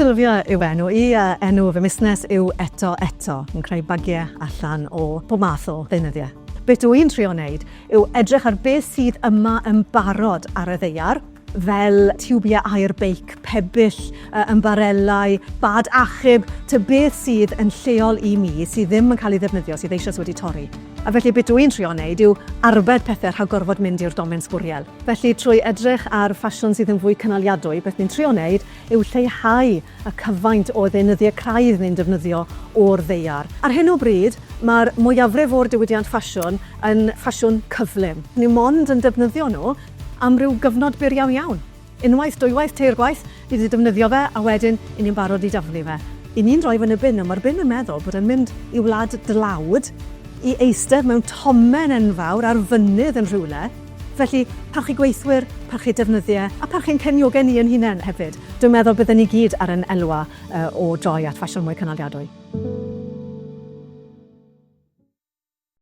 Sylvia yw enw i a enw fy musnes yw Eto Eto, yn creu bagiau allan o bob math o ddeunyddiau. Beth dw i'n trio wneud yw edrych ar beth sydd yma yn barod ar y ddaear, fel tiwbiau aer beic, pebyll, ymbarelau, bad achub, ta beth sydd yn lleol i mi sydd ddim yn cael ei ddefnyddio, sydd eisoes wedi torri. A felly beth dw i'n trio wneud yw arbed pethau rhag gorfod mynd i'r domen sbwriel. Felly trwy edrych ar ffasiwn sydd yn fwy cynaliadwy, beth ni'n trio wneud yw lleihau y cyfaint o ddeunyddiau craidd ni'n defnyddio o'r ddaear. Ar hyn o bryd, mae'r mwyafrif o'r diwydiant ffasiwn yn ffasiwn cyflym. Ni mond yn defnyddio nhw am ryw gyfnod byr iawn iawn. Unwaith, dwywaith, teirgwaith, ni 'di defnyddio fe a wedyn 'y ni'n barod i daflu fe. 'Y ni'n rhoi fe yn y bin a mae'r bin yn meddwl bod e'n mynd i wlad dlawd i eistedd mewn tomen enfawr ar fynydd yn rhywle. Felly, parchu gweithwyr, parchu defnyddiau a parchu'n cefnogaeth ni ein hunain hefyd. Dwi'n meddwl bydden ni gyd ar yn elwa o droi at ffasiwn mwy cynaliadwy.